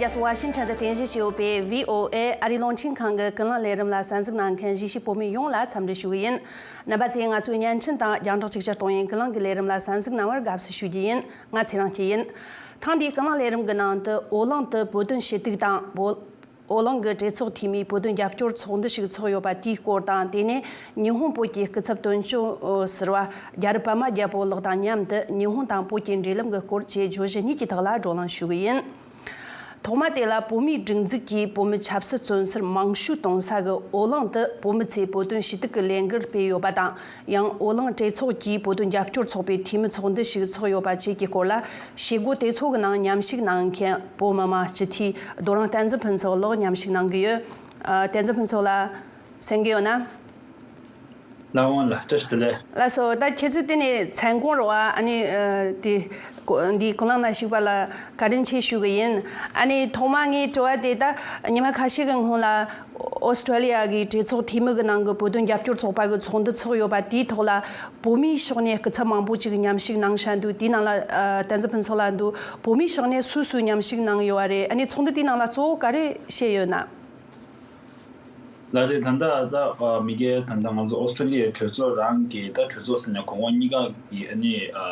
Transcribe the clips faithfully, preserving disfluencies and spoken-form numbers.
ཡ་སི་ཝ་ཤིང་ཊོན་དུ་རྟེན་གཞི་བྱས་ཡོད་པའི་བྷི་ཨོ་ཨེ་ཨ་རིའི་རླུང་འཕྲིན་ཁང་གི་ཀུན་གླེང་ལས་རིམ་ལ་གསན་གཟིགས་གནང་མཁན་གཞིས་བྱེས་བོད་མི་ཡོངས་ལ་འཚམས་འདྲི་ཞུ་གི་ཡིན། རྣམ་པ་ཚོས་ང་ཚོའི་བརྙན་འཕྲིན་དང་རྒྱང་བསྒྲགས་ཅིག་ཅར་གཏོང་ཡུལ་ཀུན་གླེང་གི་ལས་རིམ་ལ་གསན་གཟིགས་གནང་བར་དགའ་བསུ་ཞུ་རྒྱུ་ཡིན། ང་ཚེ་རིང་སྐྱིད་ཡིན། ཐེངས་འདིའི་ཀུན་གླེང་ལས་རིམ་གྱི་ནང་དུ་ཨོ་གླིང་དུ་བོད་དོན་ཞུ་གཏུག་དང་བོད། ཨོ་གླིང་གི་གྲོས་ཚོགས་འཐུས་མིའི་བོད་དོན་རྒྱབ་སྐྱོར་ཚོགས་འདུ་ཞིག་ཚོགས་ཡོད་པ་དེའི་སྐོར་དང་། དེ་ནས་ཉི་ཧོང་བོད་ཀྱི་སྐུ་ཚབ་དོན་གཅོད་ཟུར་པ་རྒྱ་རི་པདྨ་རྒྱལ་པོ་ལགས་དང་མཉམ་དུ་ཉི་ཧོང་དང་བོད་ཀྱི་འབྲེལ་ལམ་གྱི་སྐོར་བཅས་བརྗོད་གཞི་གཉིས་ཀྱི་ཐོག་ལ་བགྲོ་གླེང་ཞུ་གི་ཡིན། ཐོག་མ་དེ་ལ་བོད་མིའི་སྒྲིག་འཛུགས་ཀྱིས་བོད་མི་ཆབ་སྲིད་བཙོན་ཟུར་མང་ཤོས་གཏོང་ས་གི་ཨོ་གླིང་དུ་བོད་མི་ཚོས་བོད་དོན་ཞུ་གཏུག་གི་ལས་འགུལ་སྤེལ་ཡོད་པ་དང་། ཡང་ཨོ་གླིང་གྲོས་ཚོགས་ཀྱིས་བོད་དོན་རྒྱབ་སྐྱོར་ཚོགས་པའི་འཐུས་མི་ཚོགས་འདུ་ཞིག་ཚོགས་ཡོད་པ་བཅས་ཀྱི་སྐོར་ལ། བྱེད་སྒོ་དེ་ཚོ་གི་ནང་མཉམ་ཞུགས་གནང་མཁན་བོད་མི་མང་སྤྱི་འཐུས་རྡོ་རིང་བསྟན་འཛིན་ཕུན་ཚོགས་ལགས་མཉམ་ཞུགས་གནང་གི་ཡོད། ཨ། བསྟན་འཛིན་ཕུན་ཚོགས་ལགས། གསན་གྱི་ཡོད་ན། ལགས་འོང་ལགས། བཀྲ་ཤིས་བདེ་ལེགས། ལགས་སོ། ད་ཁྱེད་ཚོས་དེ་ནས་མཚན་གུང་རེད་བ། ཨ་ནི་ཨ་དེ་གོ་འདིའི་གོ་ལང་ན་ཞུགས་པ་ལ་བཀའ་དྲིན་ཆེ་ཞུ་གི་ཡིན། ཨ་ནི་ཐོག་མ་ངའི་དྲི་བ་དེ། ད་ཉི་མ་ཁ་ཤས་ཀྱི་སྔོན་ལ་ཨོ་སི་ཀྲོ་ལི་ཡ་གི་གྲོས་ཚོགས་འཐུས་མི་གི་ནང་གི་བོད་དོན་རྒྱབ་སྐྱོར་ཚོགས་པ་གི་ཚོགས་འདུ་ཚོགས་ཡོད་པ་དེའི་ཐོག་ལ་བོད་མིའི་ཕྱོགས་ནས་སྐུ་ཚབ་མང་པོ་ཅིག་མཉམ་ཞུགས་གནང་བཞིན་འདུག་དེའི་ནང་ལ་ཨ་བསྟན་འཛིན་ཕུན་ཚོགས་ལགས་འདུག་བོད་མིའི་ཕྱོགས་ནས་སུ་སུ་མཉམ་ཞུགས་གནང་ཡོད་པ་རེད། ཨ་ནི་ཚོགས་འདུ་དེའི་ནང་ལ་གཙོ་བོ་ག་རེ་བཤད་ཡོད་ན། ལགས་རེད། ད་ལྟ་ད་ཨ་མི་སྒེར་ད་ལྟ་ང་ཚོ་ཨོ་སི་ཀྲོ་ལི་ཡའི་གྲོས་ཚོགས་རང་གི་ད་གྲོས་ཚོགས་ཟེར་ནས་གོང་འོག་གཉིས་ཀ་གི་ཨ་ནི་ཨ་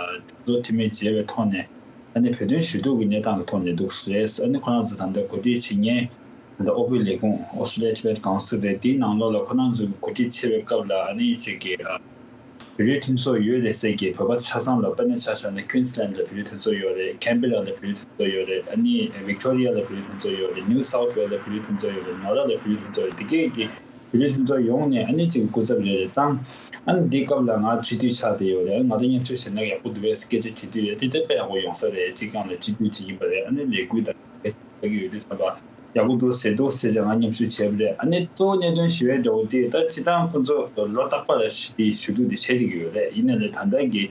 གྲོས་ཚོགས་འཐུས་མི་མཇལ་བའི་ཐོག་ནས་ཨ་ནི་བོད་དོན་ཞུ་གཏུག་གི་གནས་སྟངས་ཀྱི་ཐོག་ནས་འདུག་ཟེར། ཨ་ནི་ཁོ་རང་ཚོ་ད་ལྟ་གོ་སྒྲིག་བྱེད་མཁན་ད་ལྟ་དབུས་པའི་ལས་ཁུངས་Australia Tibet Council་རེད། དེའི་ནང་ལོགས་ལ་ཁོ་རང་ཚོ་གི་གོ་སྒྲིག་བྱེད་པའི་སྐབས་ལ་ཨ་ནི་ཅིག་གི་ཨ། བོད་རིགས་མཐུན་ཚོགས་ཡོད་རེད་ཟེར་གྱི་བོད་པ་ཆ་ཚང་ལ། དཔེར་ན་ཆ་བཞག་ན་Queensland་ལ་བོད་རིགས་མཐུན་ཚོགས་ཡོད་རེད། Canberra་ལ་བོད་རིགས་མཐུན་ཚོགས་ཡོད་རེད། ཨ་ནི་Victoria་ལ་བོད་རིགས་མཐུན་ཚོགས་ཡོད་རེད། New South Wales་ལ་བོད་རིགས་མཐུན་ཚོགས་ཡོད་རེད། Nowra་ལ་བོད་རིགས་མཐུན་ཚོགས་ཡོད་རེད། དེ་གས་ཀྱི་བོད་རིགས་མཐུན་ཚོགས་ཡོངས་ནས་ཨ་ནི་གཅིག་སྐུ་ཚབ་རེ་རེ་བཏང་། ཨ་ནི་འདི་སྐབས་ལ་ང་སྤྱི་འཐུས་ཆགས་བསྡད་ཡོད་རེད། ང་དང་མཉམ་ཞུགས་བྱས་ན་ཡག་པོ་འདུག་པས་སྐད་ཆ་དྲིས་དུས་ཡ་དེ་དེ་དཔེ་ཡག་པོ་ཡོང་ས་རེད། སྤྱི་ཁང་ལ་སྤྱི་འཐུས་གཅིག་ཡིན་པ་རེད། ཨ་ནི་ལས་འགུལ་དང་བྱེད་ཀྱི་ཡོད་དུས་ཙམ་པ། ཡག་པོ་འདུག་ཟེར་འདུག་ཟེར་བྱས་ང་མཉམ་ཞུགས་བྱས་པ་རེད། ཨ་ནི་གཙོ་བོ་གནད་དོན་ཞུ་ཡས་འདྲ་བོ་དེ་ད་སྤྱིར་བཏང་ཁོང་ཚོ་ལོ་རྟག་པར་ཞུ་དེ་ཞུ་གཏུག་དེ་བྱེད་བསྡད་ཀྱི་ཡོད་རེད། ཡིན་ནའི་ལས་ད་ལྟ་གི་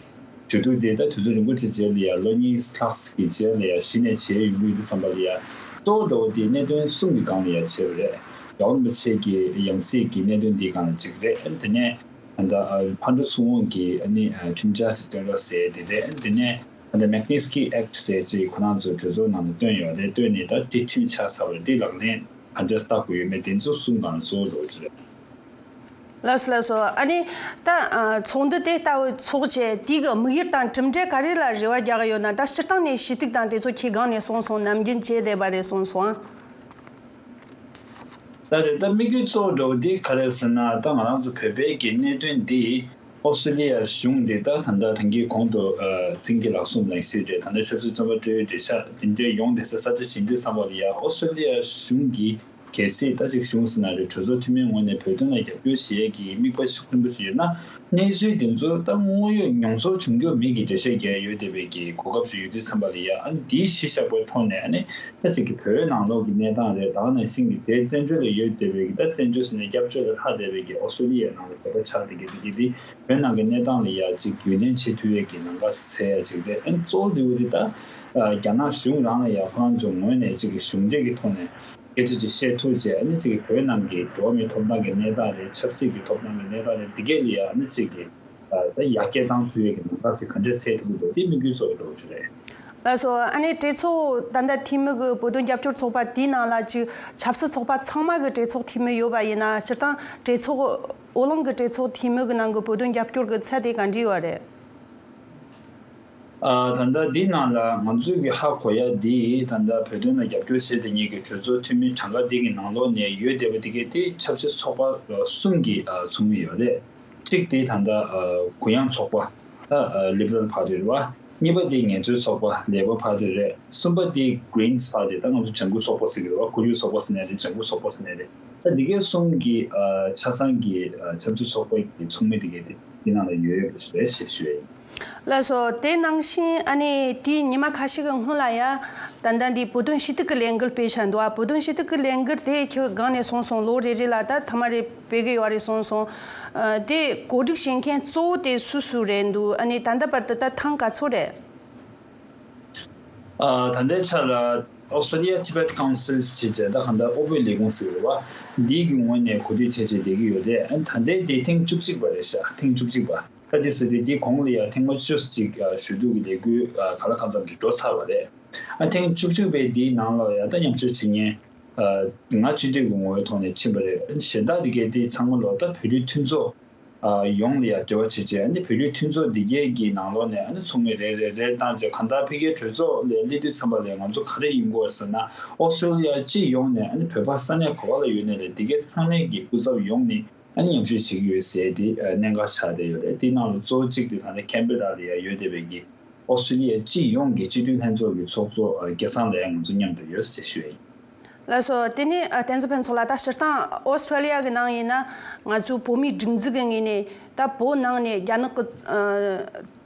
ཞུ་གཏུག་དེ་ད་དུས་ཚོད་རིང་པོ་ཅིག་རྗེས་ལ་ཡ་ལོ་གཉིས་ལྷག་གི་རྗེས་ལ་ཡ་གཞི་ནས་བྱས་ཡོང་གི་ཡོད་དུས་ཙམ་པ་ལ་ཡ་གཙོ་བོ་འདྲ་བོ་དེ་གནད་དོན་གསུམ་གྱི་སྒང་ལ་ཡ་བྱས་པ་རེད། རྒྱལ་བ་རིན་པོ་ཆེ་གི་ཡང་སྲིད་ཀྱི་གནད་དོན་དེའི་སྒང་ལ་གཅིག་རེད། ཨ་ནི་དེ་ནས་ད་ལྟ་ཕར་འགྲོ་ཚུར་འོང་གི་ཨ་ནི་ཁྲིམས་འཆར་ཅིག་བཏོན་རོགས་ཟེར་དེ་རེད། ཨ་ནི་དེ་ནས། ད་ལྟ་Magnitsky Act་ཟེར་ཅིག་ཁོ་རང་ཚོ་གྲོས་ཚོགས་ནང་ལ་བཏོན་ཡོད་རེད། བཏོན་ནས་ད་དེ་ཁྲིམས་ཆགས་ཚར་བ་རེད། དེ་ལག་ལེན་ག་འདྲ་བསྟར་དགོས་ཡོད་མེད་དེ་ཚོ་གསུམ་སྒང་ལ་གཙོ་བོ་འགྲོ་གི་རེད། ལགས་སོ་ལགས་སོ། ཨ་ནི་ད་ཨ་ཚོགས་འདུ་དེ་ལྟ་བུ་ཚོགས་བྱས་དེ་གི་དམིགས་ཡུལ་དང་གྲུབ་འབྲས་ག་རེ་ལ་རེ་བ་རྒྱག་གི་ཡོད་ན། ད་སྤྱིར་བཏང་ནས་ཞུ་གཏུག་དང་དེ་ཚོ་ཁྱེད་སྒང་ནས་གསུངས་སོང་། ནམ་རྒྱུན་བྱས་བསྡད་པ་རེད་གསུངས་སོང་ཨ། ད་རེད། ད་དམིགས་ཡུལ་གཙོ་བོ་འདྲ་བོ་དེ་ག་རེ་ཟེར་ན། ད་ང་རང་ཚོ་བོད་པའི་གི་གནད་དོན་འདི་ཨོ་སི་ཀྲོ་ལི་ཡ་གཞུང་འདི་ད་ད་ལྟ་ཐང་གི་གོང་དུ་ཨ་ཚིང་གི་ལག་གསུམ་ལེན་སྲིད་རེད། ད་ལྟ་ཆབ་སྲིད་བཙོན་པ་སྤྲོད་འབྲེལ་ཆ་དེ་འདྲའི་ཡོང་བསྡད་ས་ས་ཆ་ཇི་འདྲའི་ཚང་བ་ལ་ཡ་ཨོ་སི་ཀྲོ་ལི་ཡ་གཞུང་གི་གལ་སྲིད་ད་ཅིག་གཞུང་ཟེར་ན་རེད། གྲོས་ཚོགས་འཐུས་མིའི་ངོས་ནས་བོད་དོན་ལ་རྒྱབ་སྐྱོར་བྱེད་ཡས་ཀྱི་དམིགས་པ་ཤུགས་ཆེན་པོ་ཞིག་ཡོད་ན། གནས་ཚུལ་དེ་ཚོ་ད་དངོས་ཡོད་མྱོང་ཚོར་བྱུང་རྒྱུ་མེད་ཀྱི་འགྲེལ་བཤད་རྒྱག་ཡོད་བསྡད་པའི་གི་གོ་སྐབས་ཤིག་ཡོད་དུས་ཙམ་པ་ལ་ཡ་ཨ་ནི་འདིའི་གཞི་བཞག་པའི་ཐོག་ནས་ཨ་ནི་ད་ཅིག་གི་བོད་ནང་ལོགས་ཀྱི་གནས་སྟངས་རེད། ད་ག་ནང་བཞིན་གྱི་དེ་བཙན་བྱོལ་ལ་ཡོད་བསྡད་པའི་གི་ད་བཙན་བྱོལ་ཟེར་ནས་སྐྱབས་བཅོལ་ལ་ལྷག་བསྡད་པའི་གི་ཨོ་སི་ཀྲོ་ལི་ཡའི་ནང་ལ་བོད་པ་ཆགས་བསྡད་ཀྱི་འདུག་གི་འདི་བོད་ནང་གི་གནས་སྟངས་ལ་ཡ་ཅིག་རྒྱུས་ལོན་བྱེད་ཐུབ་ཡས་ཀྱི་ལམ་ཁ་ཅིག་འཚོལ་ཡ་ཅིག་རེད། ཨ་ནི་གཙོ་བོ་དེ་བོ་དེ་ད་རྒྱ་ནག་གཞུང་རང་ལ་ཡ་ཁོ་རང་ཚོ་ངོས་ནས་ཅིག་གི་གཞུང་འབྲེལ་གྱི་ཐོག་ནས། སྐད་ཆ་ཅིག་བཤད་ཐུབ་བྱས། ཨ་ནི་ཅིག་གི་བོད་ནང་གི་འགྲོ་བ་མིའི་ཐོབ་ཐང་གི་གནས་སྟངས་རེད། ཆབ་སྲིད་ཀྱི་ཐོབ་ཐང་གི་གནས་སྟངས་རེད། འདི་གས་ལ་ཡ་ཨ་ནི་ཅིག་གི་ད་ཡར་རྒྱས་བཏང་ཐུབ་ཡས་ཀྱི་ལམ་ཁ་ཅིག་ག་འདྲས་འཚོལ་ཐུབ་ཀྱི་འདུག་དེ་དམིགས་ཡུལ་གཙོ་བོ་འགྲོ་གི་རེད། ལགས་སོ། ཨ་ནི་གྲོས་ཚོགས་ད་ལྟ་འཐུས་མི་གི་བོད་དོན་རྒྱབ་སྐྱོར་ཚོགས་པ་དེའི་ནང་ལ་ཅིག་ཆབ་སྲིད་ཚོགས་པ་ཚང་མ་གི་གྲོས་ཚོགས་འཐུས་མི་ཡོད་པ་ཡིན་ན། སྤྱིར་བཏང་གྲོས་ཚོགས་ཨོ་གླིང་གི་གྲོས་ཚོགས་འཐུས་མི་གི་ནང་གི་བོད་དོན་རྒྱབ་སྐྱོར་གི་ཚད་དེ་ག་འདྲས་ཡོད་རེད། ཨ། ད་ལྟ་འདི་ནང་ལ་ང་ཚོས་ཀྱི་ཧ་གོ་ཡ་འདི་ད་ལྟ་བོད་དོན་ལ་རྒྱབ་སྐྱོར་བྱེད་མཁན་གྱི་གྲོས་ཚོགས་འཐུས་མི་གྲངས་ཀ་འདི་གི་ནང་ལོགས་ནས་ཡོད་བསྡད་པ་འདི་གས་དེ་ཆབ་སྲིད་ཚོགས་པ་གསུམ་གྱི་ཚོགས་མི་ཡོད་རེད། གཅིག་དེ་ད་ལྟ་གུ་ཡངས་ཚོགས་པ། ད་Liberal Party་རེད་བ། གཉིས་པ་དེ་ངལ་རྩོལ་ཚོགས་པ་Labor Party་རེད། གསུམ་པ་དེ་Greens Party། ད་ང་ཚོ་ལྗང་གུ་ཚོགས་པ་ཟེར་གྱི་རེད་བ། ཁོར་ཡུག་ཚོགས་པ་ཟེར་ནའི་རེད། ལྗང་གུ་ཚོགས་པ་ཟེར་ནའི་རེད། ད་འདི་གས་གསུམ་གྱི་ཆ་ཚང་གི་ཆབ་སྲིད་ཚོགས་པ་གི་ཚོགས་མི་དེ་གས་དེ། དེ་ནང་ལ་ཡོད་ཡོད་པ་ཞིག་རེད་ཞེས་ཞུ་ཡ་ཡིན། ལགས་སོ། དེ་ནང་བཞིན་ཨ་ནི་དེའི་ཉི་མ་ཁ་ཤས་ཀྱི་སྔོན་ལ་ཡ། ད་ལྟ་འདི་བོད་དོན་ཞུ་གཏུག་གི་ལས་འགུལ་སྤེལ་བཞིན་འདུག་ཨ། བོད་དོན་ཞུ་གཏུག་གི་ལས་འགུལ་དེ་ཁྱོད་སྒང་ནས་གསུངས་སོང་། ལོ་རེ་རེ་ལ་ད་ཐ་མ་རེ་སྤེལ་གི་ཡོད་རེད་གསུངས་སོང་། ཨ། དེ་གོ་སྒྲིག་བྱེད་མཁན་གཙོ་བོ་དེ་སུ་སུ་རེད་འདུག་ཨ་ནི་ད་ལྟ་བར་དུ་ད་ཐེངས་ག་ཚོད་རེད། ཨ། ད་ལྟའི་ཆ་ལ་Australia Tibet Council་ཞེས་བྱ་ད་གང་ལྟར་དབུས་པའི་ལས་ཁུངས་ཟེར་བ་འདིའི་གི་ངོས་ནས་གོ་སྒྲིག་བྱས་བྱས་བསྡད་ཀྱི་ཡོད་རེད། ཨ། ད་ལྟའི་དེ་ཐེངས་བཅུ་གཅིག་པ་རེད་ཤག་ཐེངས་བཅུ་གཅིག་པ། ད་དེ་ཟེར་དུས་འདི་གོང་ལ་ཡང་ཐེངས་མ་བཅུ་གཅིག་ཞུ་གཏུག་གི་ལས་འགུལ་ག་ལ་གང་འཚམ་ཅིག་འགྲོ་ཚར་བ་རེད། ཨ་ཐེངས་བཅུ་གཅིག་པའི་འདིའི་ནང་ལ་ཡང་ད་མཉམ་ཞུགས་བྱེད་མཁན་ང་སྤྱི་འཐུས་ཀྱི་ངོ་བོའི་ཐོག་ནས་ཕྱིན་པ་རེད། གཞན་དག་དེ་གའི་དེ་ཚང་མ་ལོ་ད་བོད་རིགས་མཐུན་ཚོགས་ཡོངས་ལ་ཡང་འབྲེལ་བ་བྱེད་ཆེད་ཨ་ནི་བོད་རིགས་མཐུན་ཚོགས་འདི་གའི་གི་ནང་ལོགས་ནས་ཨ་ནི་ཚོགས་མི་རེ་རེ་རེ་བཏང་རྗེས་གང་ལྟར་ཕ་གིའི་གྲོས་ཚོགས་ལ་སླེབས་དུས་ཙམ་པ་ལ་ང་ཚོ་ག་རེ་ཡིན་དགོས་ཟེར་ན་ཨོ་སི་ཀྲོ་ལི་ཡ་སྤྱི་ཡོངས་ནས་ཨ་ནི་བོད་པ་ས་གནས་ག་པ་ལ་ཡོད་ནའི་རེད། འདི་གའི་ཚང་མས་ཀྱི་སྐུ་ཚབ་ཡོངས་ནས་ཨ་ནི་མཉམ་ཞུགས་བྱེད་ཀྱི་ཡོད་ཟེར་དེ་གནད་འགག་ཆགས་བསྡད་ཡོད་རེད། དེའི་ནང་ལ་གཙོ་བོ་གཅིག་དེ་ད་ལྟ་ཁེན་བེ་ར་ལ་ཡང་ཡོད་བསྡད་པའི་གི་ཨོ་སི་ཀྲོ་ལི་ཡ་སྤྱི་ཡོངས་ཀྱི་སྤྱི་འཐུས་ལྷན་ཚོགས་ཀྱི་ཚོགས་གཙོ་སྐལ་བཟང་ལགས་ཡང་ང་ཚོ་མཉམ་དུ་ཡོད་ཅེས་ཞུ་ཡ་ཡིན། ལགས་སོ། དེ་ནས་ཨ་བསྟན་འཛིན་ཕུན་ཚོགས་ལགས། ད་སྤྱིར་བཏང་ཨོ་སི་ཀྲོ་ལི་ཡ་གི་ནང་ཡིན་ན་ང་ཚོའི་བོད་མིའི་སྒྲིག་འཛུགས་ཀྱི་ངོས་ནས་ད་བོད་ནང་ནས་རྒྱ་ནག་གི་ཨ་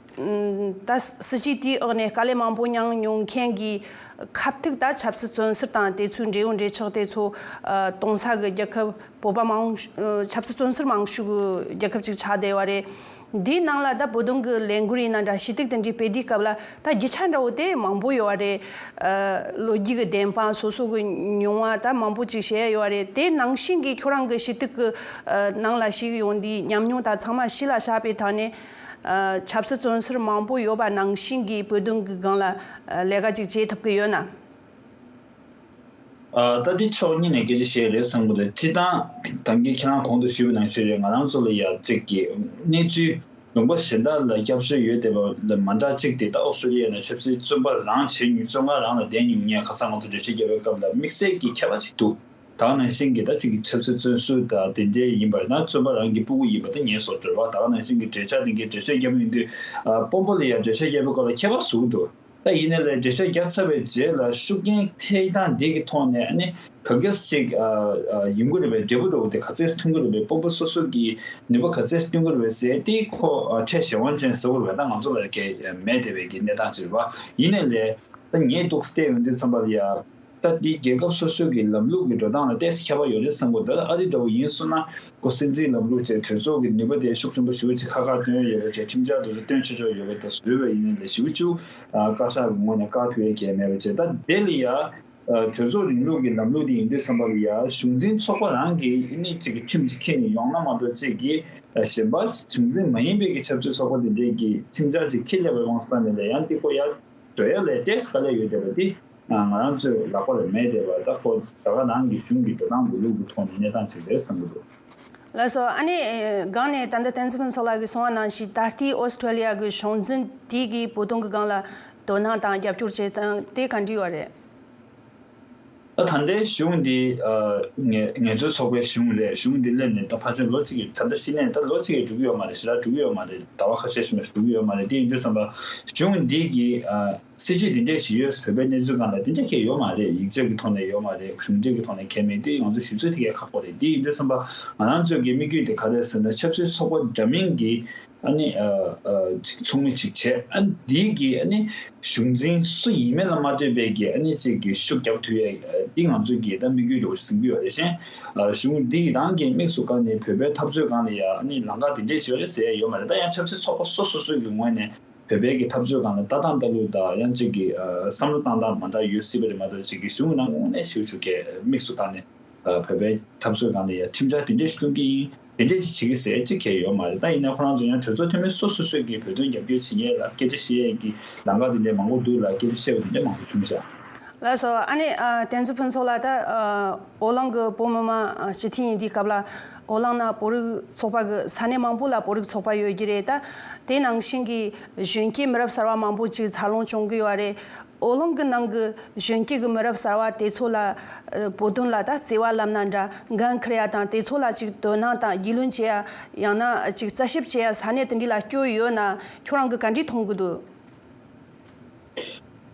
ད་སྲིད་ཇུས་དེའི་འོག་ནས་དཀའ་ལས་མང་པོ་མྱངས་མྱོང་མཁན་གྱི་ཁ་ཐུག་ད་ཆབ་སྲིད་བཙོན་ཟུར་དང་དེ་ཚོའི་འབྲེལ་ཡོད་འབྲེལ་ཆགས་དེ་ཚོ་ཨ་གཏོང་ས་གི་རྒྱལ་ཁབ་བོད་པ་མང་ཆབ་སྲིད་བཙོན་ཟུར་མང་ཤོས་ཀྱི་རྒྱལ་ཁབ་ཅིག་ཆགས་བསྡད་ཡོད་རེད། འདིའི་ནང་ལ་ད་བོད་དོན་གྱི་ལས་འགུལ་ཡིན་ན་འདྲ་ཞུ་གཏུག་དེ་འདྲའི་སྤེལ་དུས་སྐབས་ལ་ད་རྒྱུ་ཆ་འདྲ་བོ་དེ་མང་པོ་ཡོད་རེད། ཨ་ལོ་རྒྱུས་ཀྱི་བདེན་དཔང་སོ་སོ་གི་མྱོང་བ་ད་མང་པོ་ཅིག་བཤད་ཡོད་རེད། དེ་ནང་བཞིན་གྱི་ཁྱོད་རང་གི་ཞུ་གཏུག་གི་ཨ་ནང་ལ་ཞུགས་ཡོང་དུས་ཉམས་མྱོང་དང་ཚང་མ་གཞི་ལ་བཞག་པའི་ཐོག་ནས་ཨ་ཆབ་སྲིད་བཙོན་ཟུར་མང་པོ་ཡོད་པ་ནང་བཞིན་གྱི་བོད་དོན་གྱི་སྒང་ལ་ཨ་ལས་ཀ་ཅིག་བྱེད་ཐུབ་ཀྱི་ཡོད་ན། ཨ་ད་འདི་ཕྱོགས་གཉིས་ནས་སྐད་ཆ་བཤད་རེད་བསམ་གྱི་འདུག་སྤྱིར་བཏང་ད་གིན་ཁྱེད་རང་གོང་དུ་ཞུས་པ་ནང་བཞིན་རེད། ང་རང་ཚོ་ལ་ཡ་གཅིག་གི་གནས་ཚུལ་ལུང་པ་གཞན་དག་ལ་སྐྱབས་བཅོལ་ཡོད་བསྡད་པ་ལ་མ་འདྲ་གཅིག་དེ་ད་ཨོ་སི་ཀྲོ་ལི་ཡ་ནས་ཆབ་སྲིད་བཙོན་པ་རང་བྱེད་མྱོང་བཙོན་ཁང་རང་ལ་བསྡད་མྱོང་མཁན་ཁ་སང་ང་ཚོ་འགྲེལ་བཤད་བརྒྱབ་པའི་སྐབས་ལ་དམིགས་བསལ་གྱི་ཁྱད་པར་ཅིག་འདུག་ད་ག་ནང་བཞིན་གྱི་ད་གཅིག་གི་ཆབ་སྲིད་བཙོན་ཟུར་དང་དེ་འདྲའི་ཡིན་པ་ན་བཙོན་པ་རང་གི་སྤུ་གུ་ཡིན་པ་དང་ངས་བཟོ་འདྲ་བ་ད་ག་ནང་བཞིན་གྱི་འགྲེལ་བཤད་དེ་གའི་འགྲེལ་བཤད་བརྒྱབ་མྱོང་དུས་ཨ་དཔོན་པོ་ལ་ཡ་འགྲེལ་བཤད་བརྒྱབ་པའི་སྐབས་ལ་ཁྱད་པར་བཟོ་གི་འདུག་ད་ཡིན་ནའི་ལས་འགྲེལ་བཤད་བརྒྱབ་ཚར་བའི་རྗེས་ལ་ཤུགས་རྐྱེན་ཐེབས་སྟངས་འདི་གི་ཐོག་ནས་ཨ་ནི་ག་གེ་ཅིག་ཨ་ཨ་ཡོང་གི་རེད་པས། འབྲས་བུ་འདྲ་བོ་དེ་ག་ཚད་ཐོན་གི་རེད་པས། དཔོན་པོ་སོ་སོ་གི་ནུས་པ་ག་ཚད་སྟོན་གི་རེད་པས་ཟེར་དེ་ཁོ་ཨ་ཁྲལ་གཞན་དབང་ཅན་ཟེར་བ་རེད་པས། ད་ང་ཚོ་ལ་གས་མེད་བསྡད་པའི་གི་གནས་སྟངས་ཅིག་རེད་པ། ཡིན་ནའི་ལས་ད་ངས་འདུག་བལྟས་ཡོང་དུས་ཙམ་པ་ལ་ཡ། ད་འདི་རྒྱལ་ཁབ་སོ་སོའི་གི་ལམ་ལུགས་ཀྱི་འགྲོ་སྟངས་ལ་ཏོག་ཙམ་ཁྱད་པར་ཡོད་རེད་བསམ་གི་འདུག་ཨ་རི་འདྲ་བོ་ཡིན་སོང་ན་ཁོ་སྲིད་འཛིན་ལམ་ལུགས་བྱས་གྲོས་ཚོགས་ཀྱི་ནུས་པ་དེ་ཤུགས་ཆེན་པོ་ཞེ་པོ་ཅིག་ཁ་ཁ་སྟོན་ཡོད་པ་བྱས། ཁྲིམས་འཆར་དེ་ཚོ་སྟོན་ཆོག་ཆོག་ཡོད་པ་དང་བཟོས་པ་ཡིན་ནའི་ལས་ཞེ་པོ་ཅིག་ཨ་བཀའ་ཤག་གི་ངོས་ནས་བཀག་ཐུབ་ཡས་གང་ཡང་མེད་པ་བྱས། ད་དེ་ལ་ཡ་ཨ་གྲོས་ཚོགས་རིང་ལུགས་ཀྱི་ལམ་ལུགས་དེ་ཡིན་དུས་ཙམ་པ་ལ་ཡ་གཞུང་འཛིན་ཚོགས་པ་རང་གིས་ཨ་ནི་གཅིག་གི་ཁྲིམས་ཅིག་འཁྱེར་ནས་ཡོང་ན་མ་གཏོགས་གཅིག་གིས་ཨ་གཞན་པ་གཞུང་འཛིན་མ་ཡིན་པའི་གི་ཆབ་སྲིད་ཚོགས་པ་དེ་འདྲས་ཀྱི་ཁྲིམས་འཆར་ཅིག་འཁྱེར་སླེབས་པའི་དབང་དུ་བཏང་ནས་ལ་ཡང་འདི་ཁོ་ཡ་འགྲོ་ཡ་ལས་ཏོག་ཙམ་དཀའ་ལས་ཡོད་བསྡད་པ་འདི་ང་རང་ཚོའི་ལག་པ་ལ་མེད་བསྡད་པ། ད་ཁོ་རྒྱ་གར་ནང་གི་གཞུང་གི་འགྲོ་སྟངས་འགྲོ་ལུགས་ཀྱི་ཐོག་ནས་གནས་སྟངས་ཅིག་རེད་བསམ་གྱི་འདུག་ལགས་སོ། ཨ་ནི་སྒང་ནས་ད་ལྟ་བསྟན་འཛིན་ཕུན་ཚོགས་ལགས་ཀྱིས་གསུངས་པ་ནང་བཞིན་ད་ལྟའི་ཨོ་སི་ཀྲོ་ལི་ཡ་གི་གཞུང་འཛིན་དེ་གིས་བོད་དོན་གྱི་སྒང་ལ་དོ་སྣང་དང་རྒྱབ་སྐྱོར་བྱེད་སྟངས་དེ་ག་འདྲ་ཡོད་རེད། ད་ད་ལྟའི་གཞུང་འདི་ཨ་ངལ་ངལ་རྩོལ་ཚོགས་པའི་གཞུང་རེད། གཞུང་འདི་སླེབས་ནས་ད་ཕལ་ཆེར་ལོ་གཅིག་གི་ད་ལྟ་ཤི་ནས་ད་ལོ་གཅིག་གི་འགྲོ་གི་ཡོད་མ་རེད། ཞེ་དྲག་འགྲོ་གི་ཡོད་མ་རེད། ཟླ་བ་ཁ་ཤས་ཤིག་མ་གཏོགས་འགྲོ་གི་ཡོད་མ་རེད། དེ་ཡིན་དུས་ཙམ་པ་གཞུང་འདི་གི་ཨ་སྲིད་ཇུས་འདི་འདྲས་ཞིག་ཡོད། བོད་པའི་གནས་ཚུལ་སྒང་ལ་དེ་འདྲས་གང་ཡང་ཡོད་མ་རེད། ཡིག་ཆ་གི་ཐོག་ནས་ཡོད་མ་རེད། གཞུང་འབྲེལ་གི་ཐོག་ནས་གང་ཡང་མེད་དུས་ང་ཚོ་ཞུ་ཚོད་དེ་གས་ཁག་པོ་རེད། དེ་ཡིན་དུས་ཙམ་པ་ང་རང་ཚོ་གི་དམིགས་ཡུལ་དེ་ག་རེ་རེད་ཟེར་ན་ཆབ་སྲིད་ཚོགས་པ་འདྲ་མིན་གྱི་ཨ་ནི་ཨ་ཨ་ཅིག་ཚོགས་མི་ཅིག་བྱས། ཨ་ནི་འདི་གི་ཨ་ནི་གཞུང་འཛིན་སུ་ཡིན་མིན་ལ་མ་ལྟོས་པའི་གི་ཨ་ནི་ཅིག་གི་ཤུགས་རྒྱབ་ཐུབ་ཡས་འདི་ང་ཚོ་གི་ད་དམིགས་ཡུལ་འདྲ་བོ་ཞིག་འཛིན་གྱི་ཡོད་རེད། གཞན་ཨ་གཞུང་འདི་རང་གི་དམིགས་སུ་བཀར་ནས་བོད་པའི་འཐབ་རྩོད་སྒང་ལ་ཡ་ཨ་ནི་ལམ་ཁ་འདི་འདྲས་ཞིག་ཡོད་རེད་ཟེར་ཡས་ཡོད་མ་རེད། ད་ཡང་ཆབ་སྲིད་ཚོགས་པ་སོ་སོ་སོའི་གི་ངོས་ནས་བོད་པའི་གི་འཐབ་རྩོད་སྒང་ལ་ལྟ་སྟངས་ལྟ་ལུགས་དང་ཡང་ཅིག་གི་ཨ་བསམ་བློ་བཏང་སྟངས་མ་འདྲ་ཡོད་སྲིད་པ་རེད་མ་གཏོགས་ཅིག་གི་གཞུང་ནང་ངོས་ནས་ཞུ་ཞུ་གི་དམིགས་སུ་བཀར་ནས་ཨ་བོད་པའི་འཐབ་རྩོད་སྒང་ལ་ཡ་ཁྲིམས་འཆར་དེ་འདྲས་ཞིག་གཏོང་གི་ཡིན། དེ་འདྲས་ཅིག་བྱེད་ཀྱི་ཟེར་ཅིག་གང་ཡང་ཡོད་མ་རེད། ད་ཡིན་ན་ཁོ་རང་ཚོ་ཡང་གྲོས་ཚོགས་འཐུས་མི་སོ་སོ་སོས་ཀྱི་བོད་དོན་རྒྱབ་སྐྱོར་བྱེད་མཁན་ལ་སྐད་ཆ་བཤད་ཡས་ཀྱི་ལམ་ཁ་དེ་འདྲས་མང་པོ་འདུག་ལ། སྐད་ཆ་བཤད་པ་དེ་འདྲས་མང་པོ་བྱུང་ཤག་ལགས་སོ། ཨ་ནི་ཨ་བསྟན་འཛིན་ཕུན་ཚོགས་ལགས། ད་ཨ་ཨོ་གླིང་གི་བོད་མི་མང་སྤྱི་འཐུས་ཡིན་དུས་སྐབས་ལ་ཨོ་གླིང་ནང་བོད་རིགས་ཚོགས་པ་གི་ས་གནས་མང་པོ་ལ་བོད་རིགས་ཚོགས་པ་ཡོད་ཀྱི་རེད། ད་དེ་ནང་བཞིན་གྱི་གཞོན་སྐྱེས་མི་རབས་གསར་བ་མང་པོ་ཅིག་འཚར་ལོངས་བྱུང་གི་ཡོད་རེད། ཨོ་གླིང་གི་ནང་གི་གཞོན་སྐྱེས་ཀྱི་མི་རབས་གསར་བ་དེ་ཚོ་ལ་ཨ་བོད་དོན་ལ་ད་བརྩེ་བ་ལབ་ན་འདྲ། འགན་འཁུར་ཡ་དང་དེ་ཚོ་ལ་ཅིག་དོ་སྣང་དང་རྒྱུས་ལོན་བྱེད་ཡ། ཡང་ན་ཅིག་རྩད་ཞིབ་བྱེད་ཡ་ས་གནས་དེ་འདྲ་ལ་སྐྱོད་ཡོད་ན་ཁྱོད་རང་གིས་ག་འདྲས་མཐོང་གི་འདུག་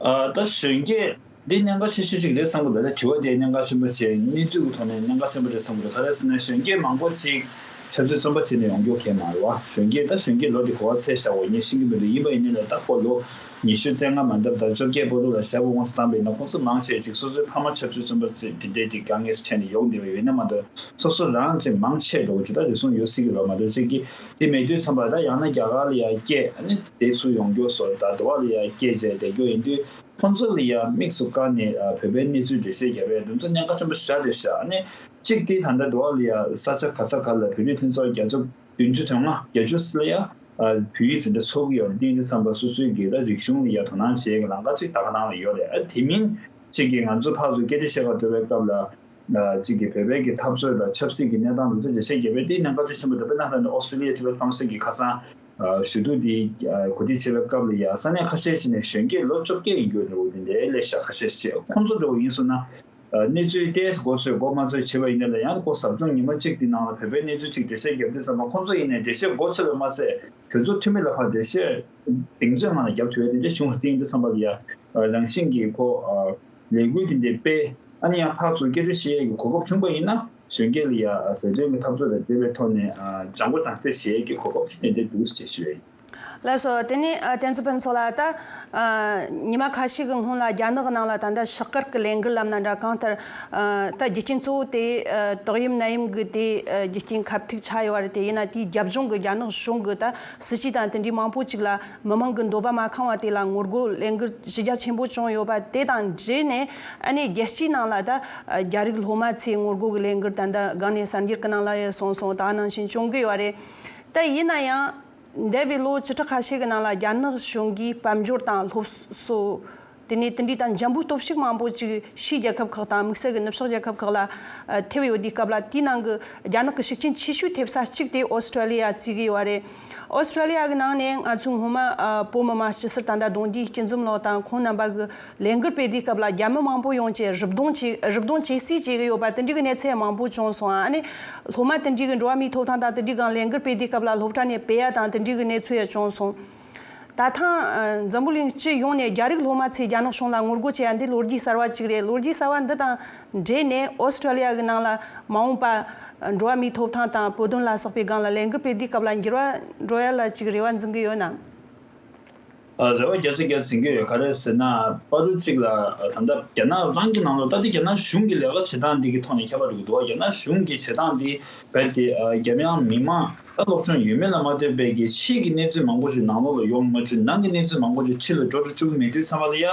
ཨ་ད་གཞོན་སྐྱེས་འདི་གནད་འགག་ཆེ་ཤོས་ཅིག་རེད་བསམ་གི་འདུག་ད་དྲི་བ་དེ་གནད་འགག་ཆེན་པོ་བྱས། གནས་ཚུལ་གྱི་ཐོག་ནས་གནད་འགག་ཆེན་པོ་རེད་བསམ་གི་འདུག་ག་རེ་ཟེར་ན་གཞོན་སྐྱེས་མང་པོ་ཅིག་ཆབ་སྲིད་བཙོན་པ་བྱས་ནས་ཡོང་རྒྱུ་གང་ཡང་མ་རེད་བ། གཞོན་སྐྱེས་ད་གཞོན་སྐྱེས་ལོ་དེ་ག་པར་ཚད་བཞག་པ་ངས་ཤེས་ཀྱི་མི་འདུག་ཡིན་པ་ཡིན་ནའི་ལ་ད་ཁོ་ལོ་ཉི་ཤུ་རྩ་ལྔ་མ་འདབ་ད་བཅོ་བརྒྱད་བར་དུ་ལ་བཞག་པའི་དབང་དུ་བཏང་པ་ཡིན་ན་ཁོང་ཚོ་མང་ཆེ་ཅིག་སོ་སོའི་ཕ་མ་ཆབ་སྲིད་བཙོན་པ་དེ་འདྲས་ཅིག་དཀའ་ངལ་འཕྲད་ནས་ཡོང་བསྡད་པ་ཡོད་ན་མ་གཏོགས་སོ་སོ་རང་ཅིག་མང་ཆེ་འགྲོ་གི་ཅིག་ད་རེ་ཟུང་ཡོད་སྲིད་ཀྱི་རེད་བ། མ་གཏོགས་ཅིག་གི་དེ་མེད་དུས་ཙམ་པ་ད་ཡང་ན་རྒྱ་གར་ལ་ཡར་སྐྱེས་ཨ་ནི་དེ་ཚུར་ཡོང་རྒྱུ་བཟོ། ད་དུ་བ་ལ་ཡར་སྐྱེས་རྗེས་བསྡད་རྒྱུ་ཡིན་དུས་ཁོང་ཚོ་ལ་ཡང་དམིགས་སུ་བཀར་ནས་ཨ་བོད་པའི་གནས་ཚུལ་འགྲེལ་བཤད་རྒྱབ་ཡས་དེ་ཚོ་གནད་འགག་ཆེན་པོ་ཞེ་དྲག་རེད་ཤག་ཨ་ནི་གཅིག་དེ་ད་ལྟ་དུ་བ་ལ་ཡ་ས་ཆ་ག་ས་ག་ལ་བོད་རིགས་མཐུན་ཚོགས་བརྒྱ་ཆ་བདུན་ཅུ་དོན་ལྔ་བརྒྱད་ཅུ་ལ་ཡ་ བོད་ཡིག་འཛིན་གྲྭ་ཚོགས་ཀྱི་ཡོད་རེད། དེ་ཡིན་དུས་ཙམ་པ་སོ་སོའི་གི་ད་རིག་གཞུང་ལ་ཡ་དོ་སྣང་བྱེད་ཡས་ཀྱི་ལམ་ཁ་ཅིག་ད་ག་ནང་ལ་ཡོད་རེད། ཨ་དེ་མིན་ཅིག་གི་ང་ཚོ་ཕར་ཚུར་སྐད་ཆ་བཤད་ག་འགྲོ་བའི་སྐབས་ལ་ཅིག་གི་བོད་པའི་གི་འཐབ་རྩོད་དང་ཆབ་སྲིད་ཀྱི་གནས་སྟངས་འདི་ཚོ་འགྲེལ་བཤད་རྒྱབ་པའི་དེ་ནང་བཀའ་དྲིན་ཆེན་པོ་འདི་དཔེར་ན་ད་ནི་ཨོ་སི་ཀྲི་ལི་ཡ་ཊི་བེཊ་ཀའུན་སིལ་གི་ཁ་སང་ཞུ་གཏུག་འདི་གོ་སྒྲིག་བྱས་པའི་སྐབས་ལ་ཡ་ས་གནས་ཁ་ཤས་ཅིག་ནས་གཞོན་སྐྱེས་ལོ་བཅོ་བརྒྱད་ཡིན་རྒྱུ་འདྲ་བོ་འདི་འདྲའི་སླེབས་ཤག་ཁ་ཤས་ཅིག་ཁོང་ཚོ་འདྲ་བོ་ཡིན་སོང་ན། གནས་ཚུལ་ཏོག་ཙམ་མགོ་ཚོས་མགོ་མ་ཚོས་བྱས་པ་ཡིན་ན་ལ་ཡང་ཁོ་ཟབ་སྦྱོང་ཉི་མ་གཅིག་དེ་ནང་ལ་བོད་པའི་གནས་ཚུལ་གཅིག་འགྲེལ་བཤད་རྒྱབ་དུས་ཙམ་པ་ཁོང་ཚོ་ཡིན་ནའི་འགྲེལ་བཤད་མགོ་ཚོས་པ་མ་ཟད་དེ་ཚོ་འཐུས་མི་ལ་ཕར་འགྲེལ་བཤད་གདེང་ཚོད་ངང་ལ་རྒྱབ་ཐུབ་ཡ་དེ་འདྲ་བྱུང་སྟེ་ཡིན་དུས་ཙམ་པ་ལ་ཡ་རང་བཞིན་གྱིས་ཁོ་ལས་འགུལ་དེ་འདྲ་སྤེལ་ཨ་ནི་ཡང་ཕར་ཚུར་སྐད་ཆ་བཤད་ཡས་ཀྱི་གོ་སྐབས་བྱུང་པ་ཡིན་ན་གཞོན་སྐྱེས་ལ་ཡ་བོད་དོན་གྱི་འཐབ་རྩོད་དང་འབྲེལ་བའི་ཐོག་ནས་སྦྱང་པ་སྦྱང་ཚད་བྱེད་ཡས་ཀྱི་གོ་སྐབས་དེ་འདྲ་འདུག་ཅེས་ཞུ་ཡ་ཡིན། ལགས་སོ། དེ་ནས་ཨ་བསྟན་འཛིན་ཕུན་ཚོགས་ལགས། ད་ཨ་ཉི་མ་ཁ་ཤས་ཀྱི་སྔོན་ལ་རྒྱ་ནག་གི་ནང་ལ་ད་ལྟ་ཕྱག་བཀར་གྱི་ལས་འགུལ་ལབ་ན་འདྲ། གང་ལྟར་ཨ་ད་རྒྱུ་རྐྱེན་གཙོ་བོ་དེ་ཨ་ཏོག་དབྱིབས་ནད་ཡམས་ཀྱི་དེ་ཨ་རྒྱུ་རྐྱེན་ཁ་ཐུག་ཆགས་ཡོད་པ་རེད། དེ་ཡིན་ན་དེའི་རྒྱབ་ལྗོངས་ཀྱི་རྒྱ་ནག་གཞུང་གི་ད་སྲིད་ཇུས་དང་དེ་འདྲའི་མང་པོ་ཅིག་ལ་མི་མང་གི་འདོད་པ་མ་ཁེངས་པ་དེ་ལ་ངོ་རྒོལ་ལས་འགུལ་ཞེ་རྒྱ་ཆེན་པོ་བྱུང་ཡོད་པ་དེ་དང་འབྲེལ་ནས། ཨ་ནི་རྒྱལ་སྤྱིའི་ནང་ལ་ད་ཨ་རྒྱ་རིགས་སློབ་མ་ཚོས་ངོ་རྒོལ་གྱི་ལས་འགུལ་ད་ལྟ་སྒང་ནས་གསར་འགྱུར་གྱི་ནང་ལ་ཡང་སོང་སོང་། ད་ནང་བཞིན་བྱུང་གི་ཡོད་རེད། ད་ཡིན་ན་ཡང་། འདས་པའི་ལོ་བཅུ་ཕྲག་ཁ་ཤས་ཀྱི་ནང་ལ་རྒྱ་ནག་གཞུང་གིས་དཔལ་འབྱོར་དང་སློབ་གསོ། དེ་ནས་དེ་འདྲའི་དང་འཇམ་པོའི་སྟོབས་ཤུགས་མང་པོ་ཅིག་ཕྱིའི་རྒྱལ་ཁབ་ཁག་དང་དམིགས་བསལ་གྱི་ནུབ་ཕྱོགས་རྒྱལ་ཁབ་ཁག་ལ་ཨ་ཐེབས་ཡོད་དུས་སྐབས་ལ། དེའི་ནང་གི་རྒྱ་ནག་གི་ཤུགས་རྐྱེན་ཆེ་ཤོས་ཐེབས་ས་གཅིག་དེ་ཨོ་སི་ཀྲོ་ལི་ཡ་བརྩི་གི་ཡོད་རེད། ཨོ་སི་ཀྲོ་ལི་ཡ་གི་ནང་ནས་ང་ཚོའི་སྔོན་མ་ཨ་བོད་མི་མང་སྤྱི་སེར་ད་ལྟ་གདུང་རྒྱུད་སྐྱིད་འཛོམས་ལགས་དང་ཁོང་རྣམ་པ་གི་ལས་འགུལ་སྤེལ་དུས་སྐབས་ལ་རྒྱ་མི་མང་པོ་ཡོང་བྱས་རུབ་རྡུང་བྱས། རུབ་རྡུང་བྱེད་སྲིད་བྱེད་ཀྱི་ཡོད་པ་དེ་འདྲའི་གི་གནས་ཚུལ་མང་པོ་བྱུང་སོང་། ཨ་ནི་སློབ་མ་དེ་འདྲའི་གི་འགྲོ་བ་མིའི་ཐོབ་ཐང་དང་དེ་འདྲའི་སྒང་ལས་འགུལ་སྤེལ་དུས་སྐབས་ལ་སློབ་གྲྭ་ནས་སྤེལ་ཡ་དང་དེ་འདྲའི་གི་གནས་ཚུལ་ཡང་བྱུང་སོང་། ད་ཐེངས་ཨ་འཛམ་བུ་གླིང་སྤྱི་ཡོངས་ནས་རྒྱ་རིགས་སློབ་མ་ཚོས་རྒྱ་ནག་གཞུང་ལ་ངོ་རྒོལ་བྱེད་ཡ་འདི་ལོ་རྒྱུས་གསར་བ་གཅིག་རེད། ལོ་རྒྱུས་གསར་བ་འདི་དང་འབྲེལ་ནས་ཨོ་སི་ཀྲོ་ལི་ཡ་གི་ནང་ལ་མ་འོངས་པ་འགྲོ་བ་མིའི་ཐོབ་ཐང་དང་བོད་དོན་ལ་སོགས་པའི་སྒང་ལ་ལས་འགུལ་སྤེལ་དུས་སྐབས་ལ་འགྱུར་བ་འགྲོ་ཡ་ལ་ཅིག་རེ་བ་འཛིན་གི་ཡོད་ན། ཨ་རེ་བ་རྒྱ་ཆེ་རྒྱ་ཆེ་འཛིན་གྱི་ཡོད། ག་རེ་ཟེར་ན་བར་དུ་གཅིག་ལ་ད་ལྟ་རྒྱ་ནག་རང་གི་ནང་ལོགས་ད་ལྟ་རྒྱ་ནག་གཞུང་གི་ལས་ཀ་བྱེད་སྟངས་འདི་གི་ཐོག་ནས་ཁྱད་པར་འགྲོ་གི་འདུག་བ། རྒྱ་ནག་གཞུང་གི་བྱེད་སྟངས་འདི་རྦད་དེ་ཨ་རྒྱ་མི་མི་མང་ད་སློབ་སྦྱོང་ཡོད་མེད་ལ་མ་ལྟོས་པའི་གི་ཕྱིའི་གི་གནས་ཚུལ་མང་པོ་ཞིག་ནང་ལོགས་ལ་ཡོང་མ་བཅུག་ནང་གི་གནས་ཚུལ་མང་པོ་ཞིག་ཕྱི་ལ་འགྲོ་འགྲོ་བཅུག་མེད་དུས་ཙམ་པ་ལ་ཡ་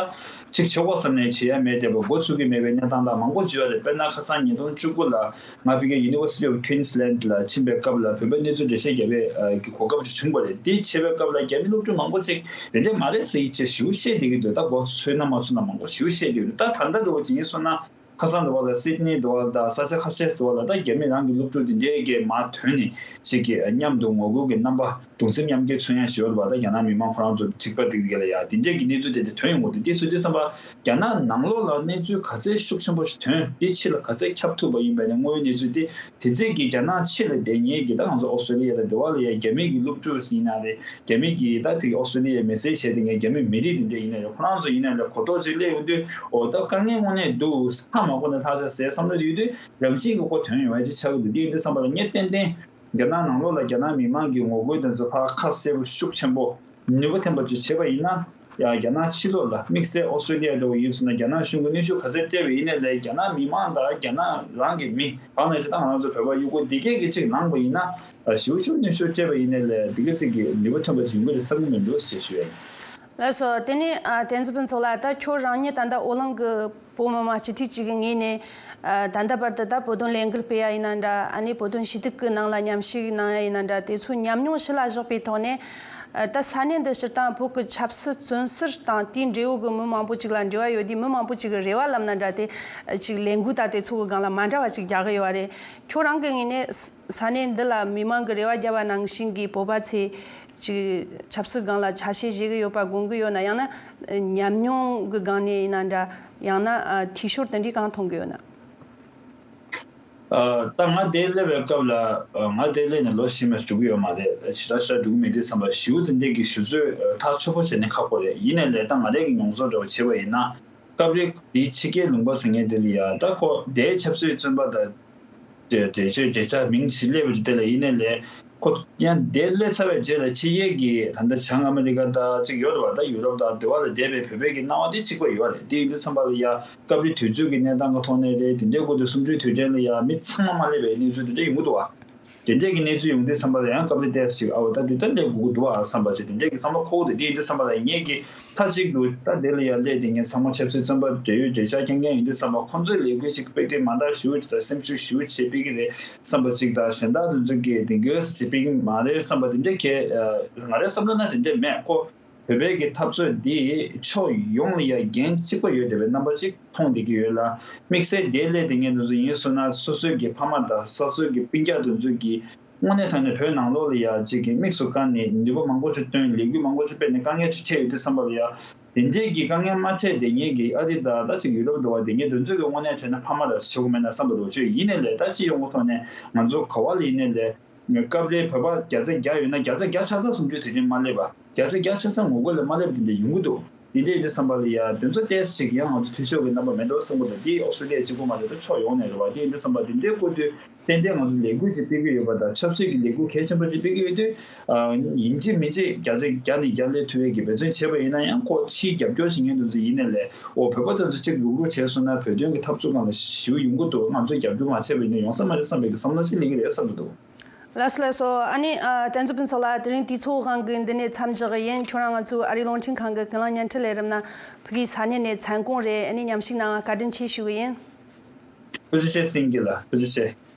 གཅིག་ཆོག་པ་བསམ་ནས་བྱེད་ཡ་མེད་བསྡད་པ་འགོ་ཚུགས་ཀྱི་མེད་པའི་གནས་སྟངས་དང་མང་པོ་ཅིག་ཡོད་རེད། དཔེར་ན་ཁ་སང་ཉིས་སྟོང་བཅུ་དགུ་ལ་ང་ཕ་གིའི་University of Queensland ལ་ཕྱིན་པའི་སྐབས་ལ་བོད་པའི་གནས་ཚུལ་འགྲེལ་བཤད་རྒྱབ་པའི་ཨ་གི་གོ་སྐབས་ཅིག་བྱུང་བ་རེད། དེ་བྱེད་པའི་སྐབས་ལ་རྒྱ་མི་སློབ་ཕྲུག་མང་པོ་ཅིག་དེ་འདྲས་མ་རེད་ཟེར་གྱི་ཅིག་ཞེ་པོ་བཤད་བསྡད་ཀྱི་འདུག་ད་མགོ་ཚོས་ན་མ་ཚོས་ན་མང་པོ་ཞེ་པོ་བཤད་བསྡད་ཀྱི་འདུག་ད་ད་ལྟ་འདྲ་བོ་ཅིག་ཡིན་སོང་ན་ཁ་སང་འདྲ་བོ་ལ་སིད་ནི་འདྲ་བོ་ལ་དང་ས་ཆ་ཁ་ཤས་འདྲ་བོ་ལ་ད་རྒྱ་མི་རང་གི་སློབ་ཕྲུག་དེ་འདྲས་ཀྱི་མར་ཐོན་ནས་ཅིག་གི་མཉམ་དུ་ངོ་རྒོལ་གྱི་རྣམ་པ་གདུང་སེམས་མཉམ་སྐྱེད་མཚོན་ཡ་ཞིག་ཡོད་པ་ད་རྒྱ་ནག་མི་མང་ཁོ་རང་ཚོ་འགྲིག་པ་འགྲིག་གི་ལ་ཡ་དེ་འདྲས་ཀྱི་གནས་ཚུལ་དེ་འདྲ་ཐོན་ཡོང་གི་འདུག་དེ་སོང་དུས་ཙམ་པ་རྒྱ་ནག་ནང་ལོགས་ལ་གནས་ཚུལ་ག་ཚད་ཤུགས་ཆེན་པོ་ཞིག་ཐོན། དེ་ཕྱི་ལ་ག་ཚད་ཁྱབ་ཐུབ་པ་ཡིན་པ་ནི་དངོས་ཡོད་གནས་ཚུལ་དེ་དེ་ཚད་ཀྱི་རྒྱ་ནག་ཕྱི་ལ་བསྡད་མཁན་གྱི་ད་ང་ཚོ་ཨོ་སི་ཀྲོ་ལི་ཡ་དང་འདི་བ་ལ་ཡ་རྒྱ་མི་གི་སློབ་ཕྲུག་ཡིན་ན་རེད། རྒྱ་མི་གི་ད་དེ་གི་ཨོ་སི་ཀྲོ་ལི་ཡའི་མི་སེར་བྱས་ཏེ་ངས་རྒྱ་མི་མི་རིགས་དེ་འདྲ་ཡིན་ན་རེད། ཁོ་རང་ཚོ་ཡིན་ན་རེད། གོ་རྟོགས་ཅིག་སླེབས་ཡོང་དུས་འོ་ད་དཀའ་ངལ་དངོས་གནས་འདུག་ཧ་མ་གོ་ན་ཐག་ཆོད་ཟེར་བསམ་བློ་དེ་ཡོད་དུས་རང་བཞིན་གྱི་ཁོ་ཐོན་ཡོང་བ་ཅིག་ཆགས་ཀྱི་འདུག་དེ་ཡིན་དུས་ཙམ་པ་ལ་ངས་ཏན་ཏན་རྒྱ་ནག་ནང་ལོགས་ལ་རྒྱ་ནག་མི་མང་གི་ངོ་རྒོལ་དེ་ཚོ་ཕར་ཁ་གསལ་པོ་ཤུགས་ཆེན་པོ་ནུས་པ་ཐོན་པ་ཅིག་བྱས་པ་ཡིན་ན་ཡང་རྒྱ་ནག་ཕྱི་ལོགས་ལ་དམིགས་བསལ་ཨོ་སི་ཀྲོ་ལི་ཡ་འདྲ་བོ་ཡིན་སོང་ན་རྒྱ་ནག་གཞུང་གི་གནོན་ཤུགས་ག་ཚད་སྤྲད་པ་ཡིན་ནའི་ལས་རྒྱ་ནག་མི་མང་དང་རྒྱ་ནག་རང་གི་མི་གང་ལ་ཅི་ད་ང་རང་ཚོ་བོད་པ་ཡུ་གུར་འདི་གས་ཀྱི་ཅིག་ལངས་པ་ཡིན་ན་ཞེ་པོ་ཞེ་པོ་གནོན་ཤུགས་སྤྲད་པ་ཡིན་ནའི་ལས་འདི་གས་ཅིག་གི་ནུས་པ་ཐོན་པ་ཅིག་ཡོང་གི་རེད་བསམ་གྱི་མི་འདུག་ཅེས་ཞུ་ཡ་ཡིན། ལགས་སོ། དེ་ནས་ཨ་བསྟན་འཛིན་ཕུན་ཚོགས་ལགས། ད་ཁྱོད་རང་ཉིད་ད་ལྟ་ཨོ་གླིང་གི་བོད་མི་མང་སྤྱི་འཐུས་གཅིག་གི་ངོས་ནས་ཨ་ད་ལྟ་བར་དུ་ད་བོད་དོན་ལས་འགུལ་སྤེལ་ཡ་ཡིན་ན་འདྲ། ཨ་ནི་བོད་དོན་ཞུ་གཏུག་གི་ནང་ལ་མཉམ་ཞུགས་གནང་ཡ་ཡིན་ན་འདྲ། དེ་ཚོའི་ཉམས་མྱོང་ཕྱི་ལ་བཞག་པའི་ཐོག་ནས་ཨ་ད་ས་གནས་འདི་སྤྱིར་བཏང་བོད་ཀྱི་ཆབ་སྲིད་བཙོན་ཟུར་དང་དེའི་འབྲེལ་ཡོད་ཀྱི་མི་མང་པོ་ཅིག་ལ་འབྲེལ་བ་ཡོད་དུས་མི་མང་པོ་ཅིག་གི་རེ་བ་ལབ་ན་འདྲ། དེ་ཅིག་ལས་འགུལ་དང་དེ་ཚོ་གི་སྒང་ལ་མ་འདྲ་བ་ཅིག་རྒྱག་གི་ཡོད་རེད། ཁྱོད་རང་གི་ངོས་ནས་ས་གནས་འདི་ལ་མི་མང་གི་རེ་བ་བརྒྱབ་པ་ནང་བཞིན་གྱི་བོད་པ་ཚོས་ཅིག་ཆབ་སྲིད་སྒང་ལ་ཆ་ཤས་བཞེས་ཀྱི་ཡོད་པ་དགོངས་ཀྱི་ཡོད་ན། ཡང་ན་ཉམས་མྱོང་གི་སྒང་ནས་ཡིན་ན་འདྲ། ཡང་ན་ཨ་འཐུས་ཤོར་དེ་འདྲའི་གང་མཐོང་གི་ཡོད་ན། ཨ་ད་ང་དེ་སླེབས་པའི་སྐབས་ལ་ཨ་ང་དེ་སླེབས་ནས་ལོ་ཕྱེད་མ་ཞིག་འགྲོ་གི་ཡོད་མ་རེད། ཞེ་དྲག་ཞེ་དྲག་འགྲོ་གི་མེད་དུས་ཙམ་པ་ཞེ་པོ་ཙམ་དེ་གི་ཞུ་ཚོད་ཐག་ཆོད་པོ་བྱས་ནས་ཁག་པོ་རེད། ཡིན་ནའི་ལས་ད་ང་རང་གི་མྱོང་ཚོར་འདྲ་བོ་བྱས་པ་ཡིན་ན། སྐབས་རེ་འདིའི་ཕྱི་རྒྱལ་ལུང་པ་ཟེར་མཁན་དེ་ལ་ཡ་ད་ཁོ་དེའི་ཆབ་སྲིད་བཙོན་པ་དང་འབྲེལ་འབྲེལ་ཆོད་འབྲེལ་ཆགས་མིང་ཞིག་སླེབས་པ་དེ་ལ་ཡིན་ནའི་ལས་ཁོ་ཡང་དེ་སླེབས་ཚར་བའི་རྗེས་ལ་ཕྱི་རྒྱལ་གྱི་ད་ལྟ་བྱང་ཨ་མི་རི་ཀ་དང་གཅིག་ཡོད་རེད་བ། ད་ཡུ་རོབ་དང་དེ་བ་ལ་བསྡད་པའི་བོད་པའི་གི་སྣང་བ་དེ་གཅིག་པ་ཡོད་རེད། དེ་ཡིན་དུས་ཙམ་པ་ལ་ཡ་སྐབས་རེ་དུས་ཚོད་ཀྱི་གནས་སྟངས་ཀྱི་ཐོག་ནས་རེད། དེ་འདྲའི་སྐོར་དུ་གསུམ་བཅུའི་དུས་དྲན་ལ་ཡ་མི་ཚང་མ་མ་སླེབས་པའི་གནས་ཚུལ་དེ་འདྲ་ཡོང་གི་འདུག་བ། དེ་འདྲས་ཀྱི་གནས་ཚུལ་ཡོང་དུས་ཙམ་པ་ལ་ཡང་སྐབས་རེ་ཏོག་ཙམ་ཅིག་ཨའོ་ད་འདི་ལྟར་སླེབས་དགོས་ཀྱི་འདུག་ཨ་བསམ་པ་ཅིག་དེ་འདྲས་ཀྱི་བསམ་བློ་འཁོར་གྱི་འདུག་དེ་ཡིན་དུས་ཙམ་པ་ལ་ངེད་ཀྱིས་མཐའ་གཅིག་ཏུ་ད་དེ་ལ་ཡར་སླེབས་དེ་ངས་ཚང་མ་ཆབ་སྲིད་བཙོན་པ་འབྲེལ་ཡོད་གྲོས་འཆར་འཁྱོངས་མཁན་ཡིན་དུས་ཙམ་པ་ཁོང་ཚོའི་ལས་འགུལ་ཅིག་སྤེལ་དུས་མ་མཐའ་ཞེ་པོ་ཅིག་དང་སེམས་ཤུགས་ཞེ་པོ་ཅིག་སྤེལ་གྱི་རེད་བསམ་པ་ཅིག་དང་གཞན་དག་དེ་ཚོ་གིས་དེ་འགོས་ཅིག་སྤེལ་གྱི་མ་རེད་བསམ་པ་དེ་འདྲས་གས་ང་རའི་བསམ་བློ་ན་དེ་འདྲས་མེད་ཁོ། བོད་པའི་གི་འཐབ་རྩོད་འདི་ཕྱོགས་ཡོངས་ལ་ཡ་འགན་གཅིག་པ་ཡོད་བསྡད་པའི་རྣམ་པ་ཅིག་མཐོང་བསྡད་ཀྱི་ཡོད་ལ། དམིགས་བསལ་དེ་སླེབས་དེ་ངས་འདི་ཚོ་ཡིན་སོང་ན་སོ་སོའི་གི་ཕ་མ་དང་སོ་སོའི་གི་སྤུན་ཀྱག་དེ་ཚོ་གི་དངོས་གནས་དྲང་གནས་བོད་ནང་ལོགས་ལ་ཡ་གཅིག་གི་དམིགས་སུ་བཀར་ནས་ནུས་པ་མང་པོ་ཅིག་བཏོན་ལས་འགུལ་མང་པོ་ཅིག་སྤེལ་ནས་དཀའ་ངལ་ཅིག་འཕྲད་ཡོད་དུས་བསམ་པ་ལ་ཡ། དེ་འདྲའི་གི་དཀའ་ངལ་མ་འཕྲད་དེ་ངས་གི་ཨ་རི་དང་ད་ཅིག་ཡུ་རོབ་འདྲ་བ་དེ་ངས་དེ་ཚོའི་གི་དངོས་གནས་བྱས་ན་ཕ་མ་དང་ཆོག་གི་མེད་ན་བསམ་པ་འདྲ་བོ་ཅིག་ཡིན་ནའི་ལས་ད་སྤྱི་ཡོངས་ཀྱི་ཐོག་ནས་ང་ཚོ་ག་བ་ལ་ཡིན་ནའི་ལས། སྐབས་རེ་བོད་པ་བརྒྱ་ཆ་བརྒྱ་ཡོད་ན་བརྒྱ་ཆ་བརྒྱ་ཆ་ཚང་སུམ་ཅུ་དེ་རིང་མ་སླེབས་པ། བརྒྱ་ཆ་བརྒྱ་ཆ་ཚང་ངོ་རྒོལ་ལས་མ་སླེབས་དེ་འདྲ་ཡོང་གི་འདུག་དེ་འདྲ་ཡིན་དུས་བསམ་པ་ལ་ཡ་དེ་ཚོ་ཏོག་ཙམ་ཅིག་ཡང་ང་ཚོ་འཐུས་ཤོར་གྱི་རྣམ་པ་མེད་འགྲོ་བསམ་གྱི་འདུག་དེ་ཨོ་སི་ཀྲི་ལི་ཡ་གཅིག་པུ་མ་རེད་ད་ཕྱོགས་ཡོངས་ནས་རེད་བ། དེ་ཡིན་དུས་བསམ་པ་དེ་འདྲའི་སྐོར་དུས་ཏན་ཏན་ང་ཚོ་ལས་འགུལ་ཅིག་སྤེལ་གྱི་ཡོད་པ་དང་ཆབ་སྲིད་ཀྱི་ལས་འགུལ་གལ་ཆེན་པོ་ཅིག་སྤེལ་གྱི་ཡོད་དུས། ཡིན་གཅིག་མིན་གཅིག་བརྒྱ་ཆ་བརྒྱ་ནས་བརྒྱ་སླེབས་ཐུབ་ཡས་ཀྱི་འབད་བརྩོན་བྱས་པ་ཡིན་ན་ཡང་ཁོ་ཕྱིའི་རྒྱབ་སྐྱོར་བྱེད་མཁན་དེ་ཚོ་ཡིན་ནའི་ལས་ཨོ་བོད་པ་དེ་ཚོ་གཅིག་ལུག་ལུག་བྱས་སོང་ན་བོད་དོན་གྱི་འཐབ་རྩོད་སྒང་ལ་ཞེ་པོ་ཡོང་གི་འདུག་ང་ཚོས་རྒྱབ་སྐྱོར་མ་བྱས་པ་ཡིན་ན་ཡོང་ས་མ་རེད་བསམ་པའི་གི་བསམ་བློ་ཅིག་སླེབས་ཀྱི་རེད་བསམ་གྱི་འདུག་ལགས་སོ་ལགས་སོ། ཨ་ནི་ཨ། བསྟན་འཛིན་ཕུན་ཚོགས་ལགས་དེ་རིང་དུས་ཚོད་དབང་གིས་འདི་ནས་མཚམས་བཞག་གི་ཡིན། ཁྱོད་རང་ང་ཚོའི་ཨ་རིའི་རླུང་འཕྲིན་ཁང་གི་ཀུན་གླེང་བརྙན་འཕྲིན་ལས་རིམ་ནང་ཕ་གིའི་ས་གནས་ནས་མཚན་དགོང་རེད། ཨ་ནི་མཉམ་ཞུགས་གནང་བ་བཀའ་དྲིན་ཆེ་ཞུ་གི་ཡིན། ཐུགས་རྗེ་ཆེ་སེང་གེ་ལགས། ཐུགས་རྗེ་ཆེ།